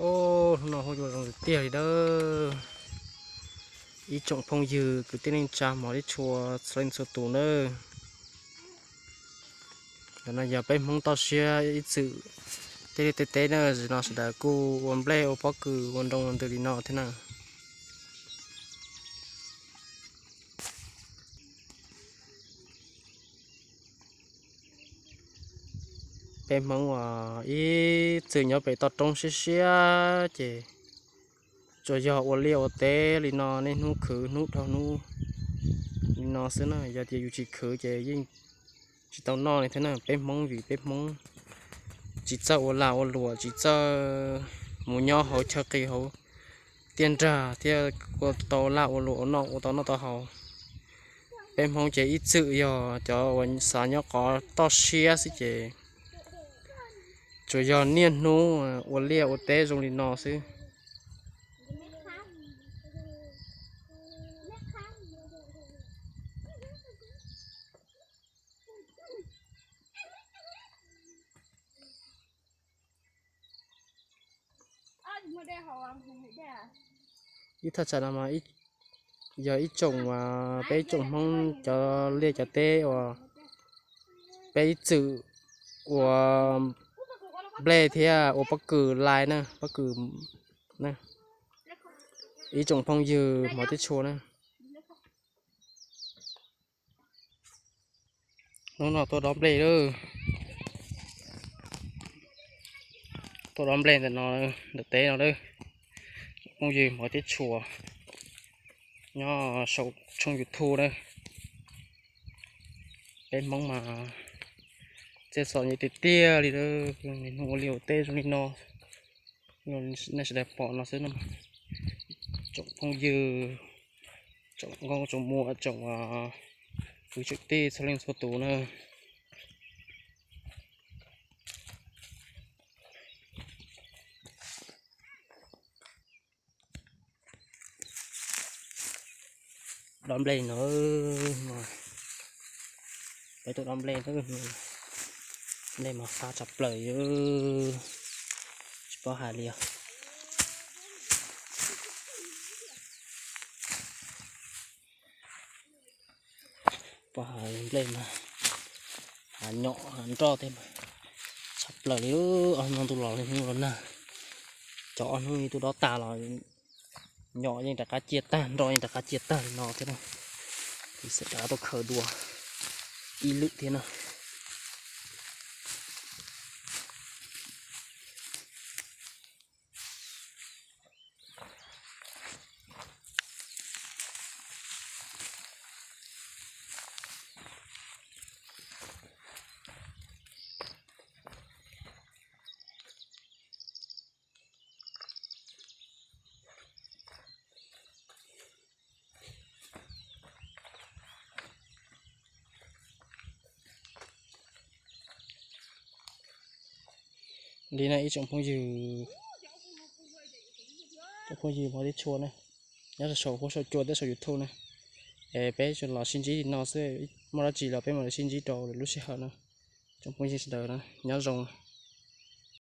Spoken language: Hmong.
Os, hnub no hu ua zoo tiag tiag li nawb. Ib tsoom phooj ywg kwv tij neej tsa hmov thiab tshua txhua leej txhua tus nawb. Ntawm no yog peb Hmoob toj siab ib txwm tej liaj tej teb na, zaum no sawv daws kuj ua nplej ua pob kws ua nroo ua ntws li no thiab na. Peb Hmoob uas ib txwm nyob pem toj roob siab siab ces tsuas yog ua liaj ua teb li no niaj hnub khwv hnub dhau hnub li no xwb na. Yog tias yus tsis khwv ces yeej tsis tau noj li thiab na. Peb Hmoob vim peb Hmoob tsis txawj ua lag ua luam, tsis txawj mus nyob hauv chaw qis hauv tiaj nrag thiab ua tau lag ua luam ua noj ua tau noj tau haus. Peb Hmoob ces ib txwm yog cov uas xav nyob qhov toj siab xwb ces tsuas yog niaj hnub ua liaj ua teb zoo li no xwb. Ib thaj tsam no mas yog ib tsoom, peb ib tsoom Hmoob cov liaj cov teb uas peb ib txwm ua nplej thiab ua pob kws lai na, pob kws na, ib tsoom phooj ywg hmov thiab tshua na. Hnub no tuaj dob nplej lawm, tuaj dob nplej ntawm no, ntawm teb no lawm. Phooj ywg hmov thiab tshua nyob saum tshooj YouTube na. Peb Hmoob mas txawj txom nyem tiag tiag li, hnub ua liaj ua teb zoo li no. Nej sawv daws pom no xwb no, tsoom phooj ywg, tsoom nkauj tsoom muam, tsoom kwv tsoom tij txhua leej txhua tus na. Dob nplej no, peb tuaj dob nplej, nplej mas fab tshaj plaws, tsis paub hais li os. Pom hav nplej mas hav nyom hav nroj tej mas tshaj plaws li. Ob hnub no ntuj los li hnub los nag, cov ob hnub tuaj dob tag los nyom yeej rov qab ciaj tag, nroj yeej rov qab ciaj tag li no thiab na. Ces rov qab tuaj khaws dua ib lwm thiab na. Li no ib tsoom phooj ywg, tsoom phooj ywg hmov thiab tshua na, nyob saum huab saum cua thiab saum YouTube na, es peb tsuas los sib ntsib li no xwb, muaj dab tsi los peb mam li sib ntsib rau lwm lub sij hawm na. Tsoom phooj ywg sawv daws na, nyob zoo.